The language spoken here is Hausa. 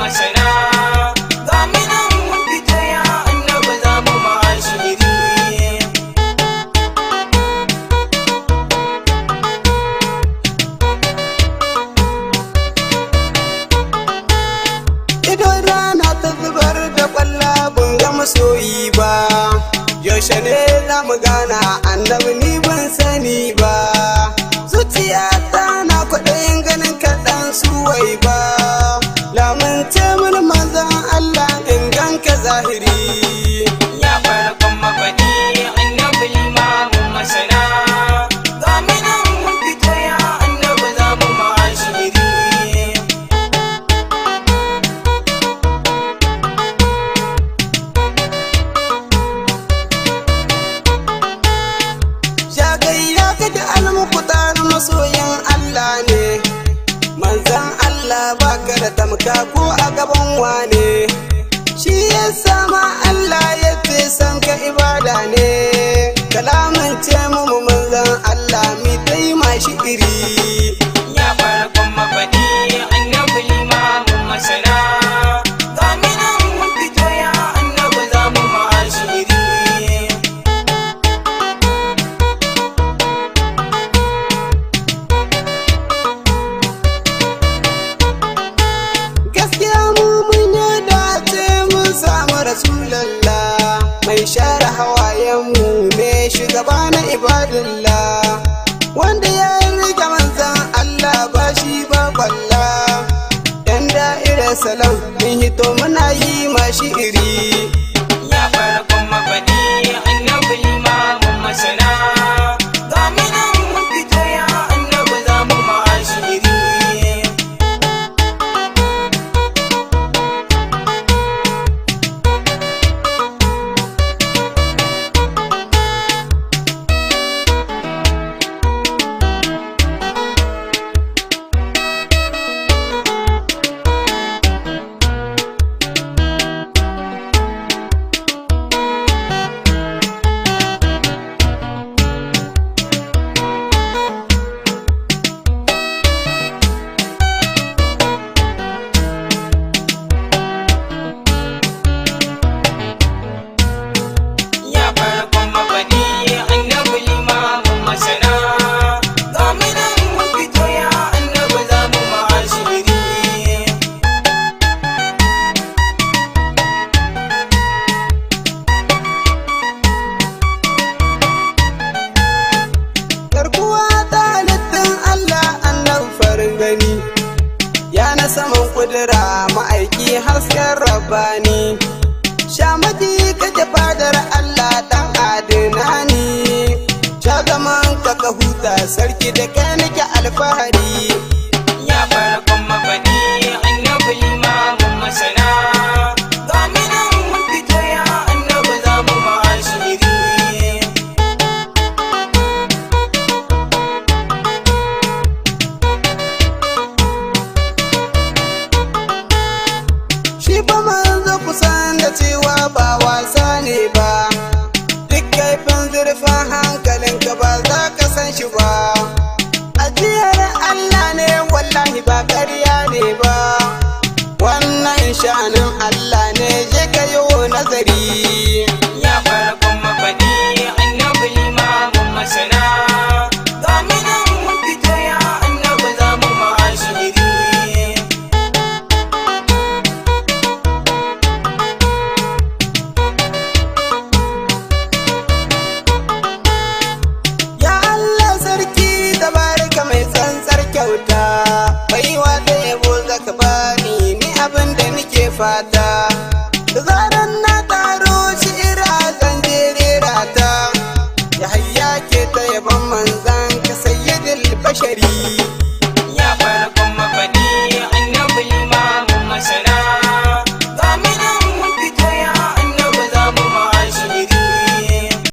masana. Ga mu nan mun fito ya annabi za mu ma'ashiri. Ido rana ta zubar da kwalla ban ga masoyi ba. Yaushe ne za mu gana annabi ni ban sani ba. Zuciya ta na kwaɗayin ganin kaɗan suwai ba. Lamunce mun manzan Allah in ganka zahiri. Ya farkon mafaɗi annabi limamin masana. Ga mu nan mun fito ya annabi za mu ma'ashiri. Shagayya ka da almukutar masoyin Allah ne. Manzan Allah baka da tamka ko a gaban wane. Shi ya sama Allah ya ce san ka ibada ne. Kalamin ce mu manzan Allah mi taima shi iri. Ya farkon mafaɗi annabi limamin masana. Ga mu nan mun fito ya annabi za mu ma'ashiri. Gaskiya mu mun yi dace mun samu Rasulallah. Mai share hawayenmu ne shugaba na ibadullah. Wanda ya rike manzan Allah ba shi ba kwalla. Yan da'irar salam mun hito muna yi mashi iri. Ya farkon mafaɗi annabi limamin masana. Ga mu nan mun fito ya annabi za mu ma'ashiri. Ya farkon mafaɗi annabi limamin masana. Ga mu nan mun fito ya annabi za mu ma'ashiri. Garkuwa ta halittin Allah annan farin gani. Ya na saman kudura ma'aiki hasken rabbani. Shamaki kake fadar Allah dan adinani. Sha zaman ka ka huta sarki da kai nake alfahari. Ya farkon mafaɗi annabi limamin masana. Ga mu nan mun fito ya annabi za mu ma'ashiri. Shi fa manzo kusan da cewa ba wasa ne ba. Duk kaifin zurfin hankalinka ba za ka san shi ba. Ajiyar Allah ne wallahi ba ƙarya ne ba. Wannan sha'anin Allah ne je ka yi nazari. Ya farkon mafaɗi annabi limamin masana. Ga mu nan mun fito ya annabi za mu ma'ashiri. Ya Allah sarki tabaraka mai tsantsar kyauta. Baiwa ta yabo zaka bani ni abin da nake fata.